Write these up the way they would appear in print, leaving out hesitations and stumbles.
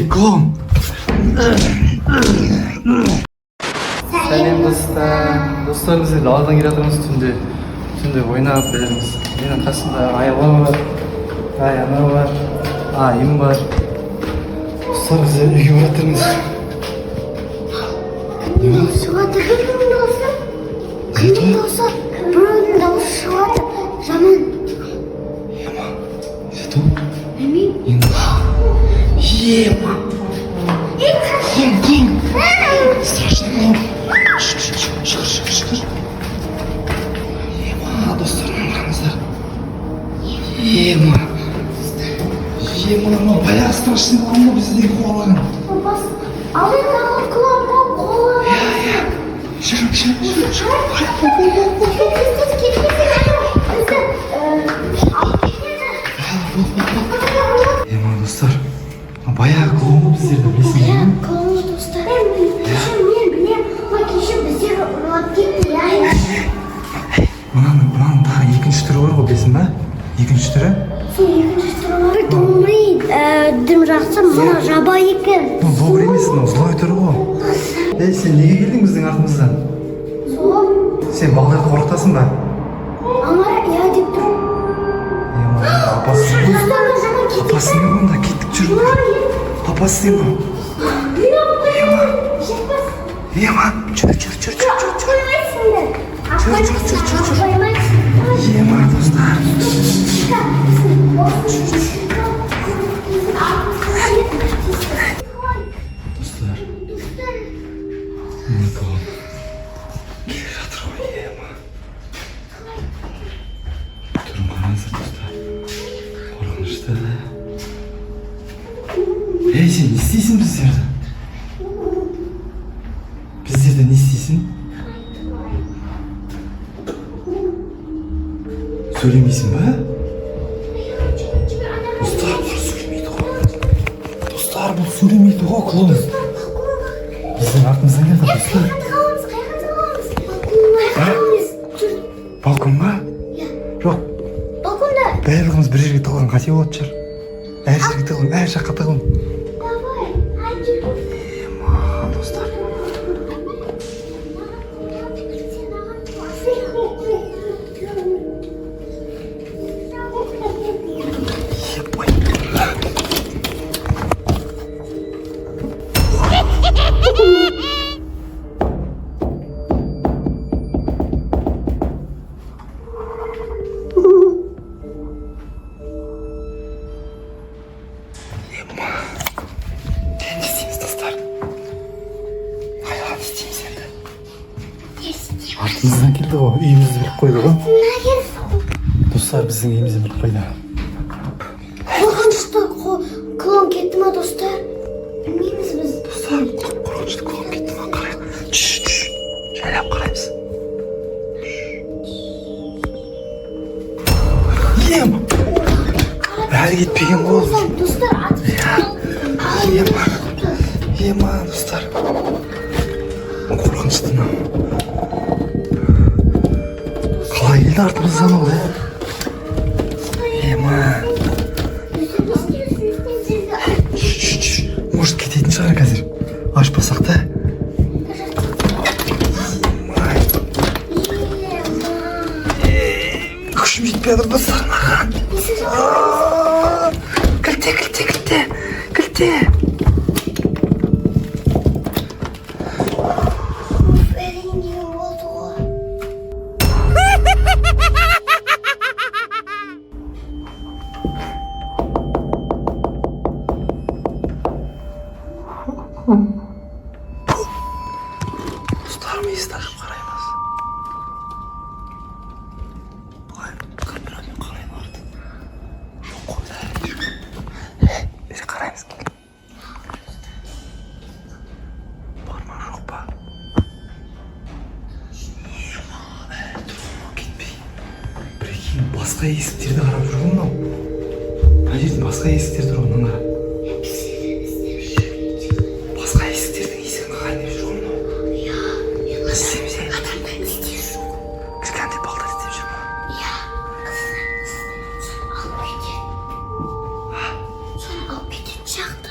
Ей, клоун! Сәлем, достар! Достар, біз даладан келе жатырмыз түнде. Түнде ойнап бәріміз. Менің қасымда Аяла бар, Аяна бар, Айым бар. Достар, біз үйге бара жатырмыз. Кімнің дауысы шығады? Кімнің дауысы? Кімнің дауысы? Біреудің дауысы шығады. Жаман. Ема, Зето? Білмеймін. Ема. Ема! Клоун, клоун! Страшный клоун! Шығыр, шығыр, шығыр. Ема, достар, қараңыздар. Ема. Ема, мынау баяғы страшный клоун ғой бізді қуалаған. Бас. Алдындағы клоун ғой, қолы. Иә. Жүр, жүр, жүр, жүр. Тез, тез, кетпесең, бізді алып кетеді. Ема, достар. Баяғы клоун ғой біздерді, білесің Иә, бе? клоун, достар. Кеше мен білем, мына кеше біздер ұрлап кетті, иә. Мынаның тағы екінші түрі бар ғой, білесің ба? Екінші түрі. Сол екінші түрі бар. Бір добрый, дым жақсы, мына жабайы екен. Мынау добрый емес, мынау злой түрі ғой. Ей, сен неге келдің біздің артымыздан? Сол. Сен балаларды қорқытасың ба? Амар иә деп тұр. Ема, апасы. Достар, жаман кетті. Апасы не онда? Кеттік, жүр. Апасы ема. Ема, жүр, жүр, жүр, жүр, жүр, жүр. Жүр, жүр, жүр, жүр, жүр. Ема, достар. Достар, мына клоун келе жатыр ғой, ема. Түрін қараңыздар, достар. Қорқынышты. Ей, сен не істейсің біздерді? Біздерді не істейсің? Сөйлемейсің ба? Достар, бұл сөйлемейді ғой. Достар, бұл сөйлемейді ғой, клоун. Біздің артымыздан келді, достар. Балконға? Жоқ, Балконда. барлығымыз бір жерге тығылған қате болатын шығар. Әр жерге тығылың, әр жаққа тығылың. Давай. Ема, достар. Ебай. Ема. Не істейміз, достар? Аяға не істейміз енді? Артымыздан келді ғой, үйімізді біліп қойды ғой. Достар, біздің үйімізді біліп қойды. Қорқынышты клоун кетті ма, достар? Білмейміз біз. Достар, қорқынышты клоун кетті ма? Қарайық. Чш, чш. Жайлап қараймыз. Ем! Әлі кетпеген ғой. Достар, атып Ема. Ема, достар. Қорқынышты мынау. Қалай келді артымыздан ол, е? Ема. Чш, чш, чш. Может, кететін шығар қазір. Ашпасақ та. Ема. Күшім жетпей жатыр, достар, маған. Аа, кілте, кілте, кілте, кілте. Әрине болды ғой. Достар, есікті ашып қараймыз. Былай камерамен қарайын артын. Жоқ қой да. Бері қараймыз, кел. Бар ма, жоқ па? Ема, әлі тұр ғой, кетпей. Прикинь, басқа есіктерді қарап жүр ғой мынау. Мына жерде басқа есіктер тұр ғой, мынаны қара. Басқа есіктердің есігін қағайын деп жүр ғой мынау. Не істейміз, е? Кішкентай балдар іздеп жүр ма? Алып кетеді. Соны алып кететін сияқты.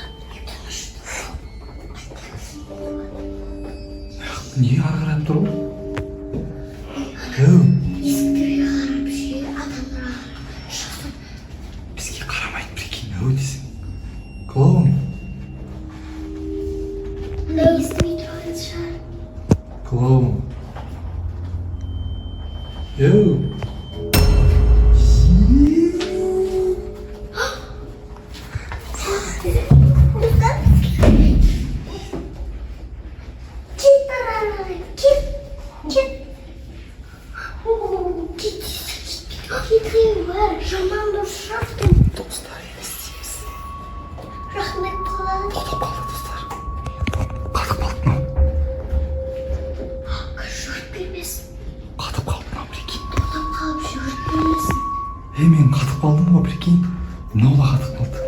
Не ары қарап тұр ғой? Еу, Есіктерге қарап ше, адамдарға қарап шықсын. Бізге қарамайды, прикинь, әу десең. Клоун, Ана естімей тұрған шығар. Клоун. Еу. Достар. Кет ары, кет, кет. О, кет, кет, кет, бар. Жаман дос шықтың. Достар, не істейміз? Рахмет болады. Тоқтап қалды, достар. Қатып қалды мынау. Жүгіріп келмесін. Қатып қалды мынау, прикинь. Тоқтап қалып жүгіріп келмесін. Ей, мен қатып қалдым ғой, прикинь. Мынау да қатып қалды.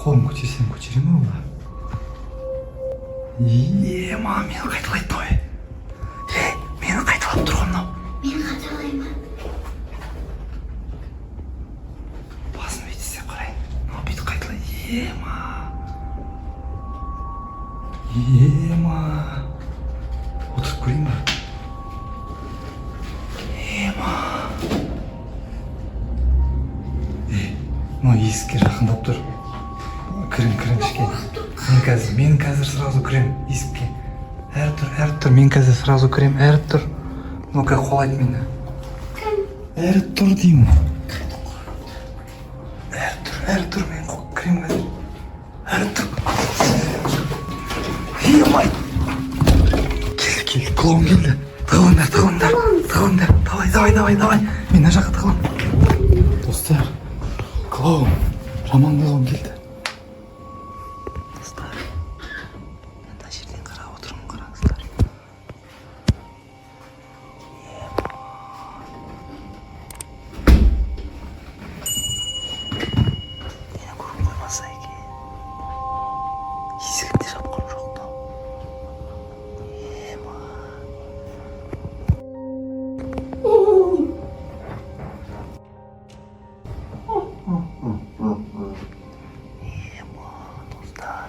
Қолын көтерсем, көтере ме ол да? Е, маған, мені қайталайды мынау, е. Е, мені қайталап тұр ғой мынау. Мені қайталай ма? Басын бүйтіп істеп қарайын. Мынау бүйтіп қайталайды. Ема. Ема. Отырып көрейін ба? Ема. Е, мынау есікке жақындап тұр. Кірін, кірін ішке. Мен қазір сразу кірем есікке. Әрі тұр, әрі тұр, мен қазір сразу кірем, әрі тұр. Ну-ка, құлайды мені. Кім? Әрі тұр деймін. Әрі тұр, әрі тұр, мен кірем қазір. Әрі тұр. Емай! Келді, келді, клоун келді. Тығылыңдар, тығылыңдар, тығылыңдар. Давай, давай, давай, давай. Мен мына жаққа тығыламын. Достар, клоун, жаман клоун келді. Достар, мен мына жерден қарап отырмын, қараңыздар. Ема. Мені көріп қоймаса екен. Есікті де жапқан жоқ мынау. Ема. Ема, достар.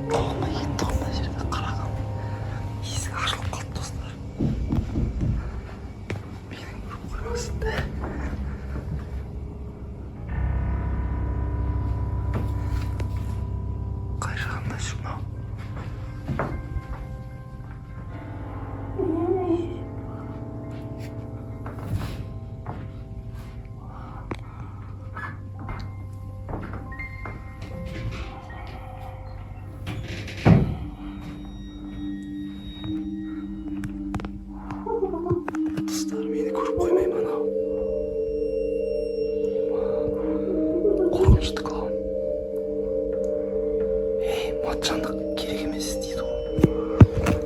Тоғына кетті ғой, мына жерде қараған. Есік ашылып қалды, достар. Мені көріп қоймасын да. Қай жағында жүр мынау? Достар, мені көріп қоймай ма анау? Ема, қорқынышты клоун. Ей, Матжандық керек емес дейді ғой.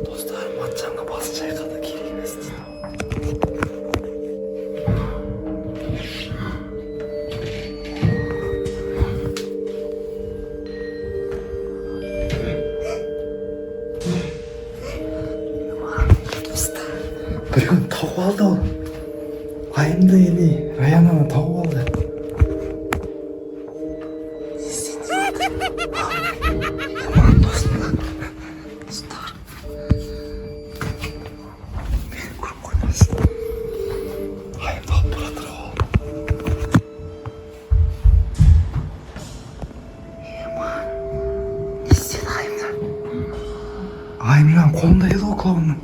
Достар, Матжанға басын шайқады, керек емес дейді. Достар, біреуін тауып алды ол. Айымды или Раянаны тауып алды. Не істейді? Аман, достар. Достар. Мені көріп қоймасын. Айымды алып бара жатыр ғой ол. Ема. Не істеді Айымжан? Айымжан қолында еді ғой клоунның.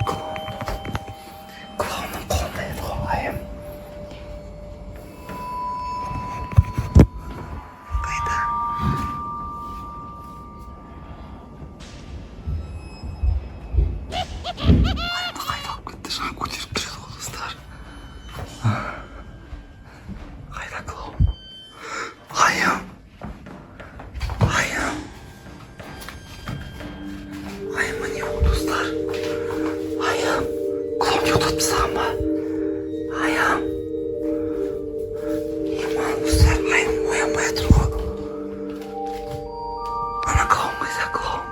Клоун. Клоунның қолында еді ғой Айым. Қайда? Айымды қайда алып кетті? Жаңа көтеріп тұр еді ғой, достар. Қайда клоун? Айым! Айым! Айымға не болды, достар? Айым! Клоун ұйықтатып тастаған ба? Айым! Ема, достар, Айым оянбай жатыр ғой. Ана клоун қайда, клоун?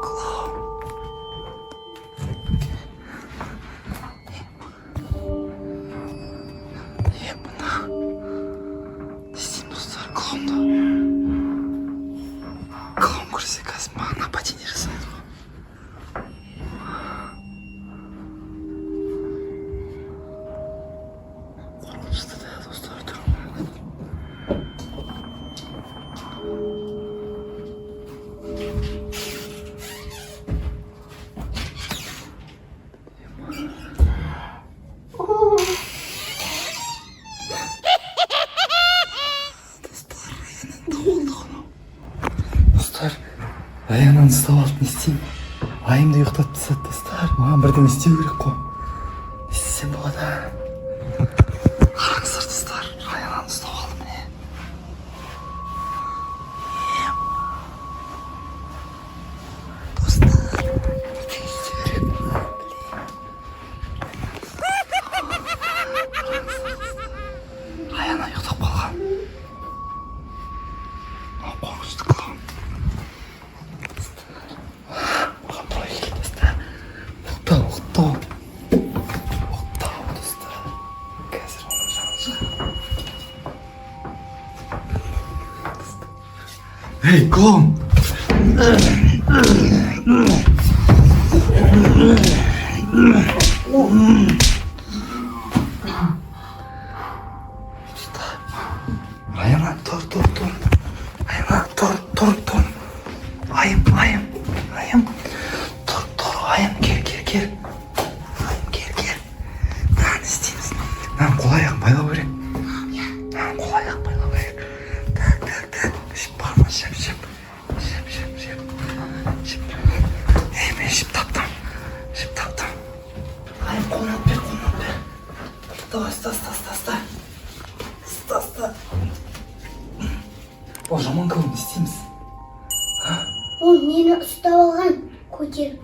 Клоун. Көрсе, қазір маған нападение жасайды ғой. Қорқынышты да, достар, түрін қараңыздар. О. Достар, Аянаны тауып алды ғой анау. Достар, Аянаны ұстап алды, не істеймін? Айымды ұйықтатып тастады, достар. Маған бірдеңе істеу керек қой. Не істесем болады? Қараңыздар, достар, Аянаны ұстап алды, міне. Достар, бірдеңе істеу керек. Блин. Аяна ұйықтап қалған. Мынау қорқынышты клоун. Маған былай келді, достар. Ұйықтау, ұйықтау. Ұйықтау, достар. Қазір оның жаны шығады. Эй, клоун! Достар. Аяна, тұр, тұр, тұр. Аяна, тұр, тұр, тұр. Айым, Айым, Айым. Тұр, тұр, Айым, кел, кел, кел. Айым, кел, кел. Мынаны істейміз. Мынаның қол аяғын байлау керек. Мынаның қол аяғын байлау керек. Так, так, так. Жіп бар ма? Жіп, жіп. Жіп, жіп, жіп. Жіп. Ей, мен жіп таптым. Жіп таптым. Айым, қолын алып бер, қолын алып бер. Давай, ұста, ұста, ұста, ұста. Ұста, ұста. Ол жаман клоун, не істейміз? Ол мені ұстап алған, көтеріп.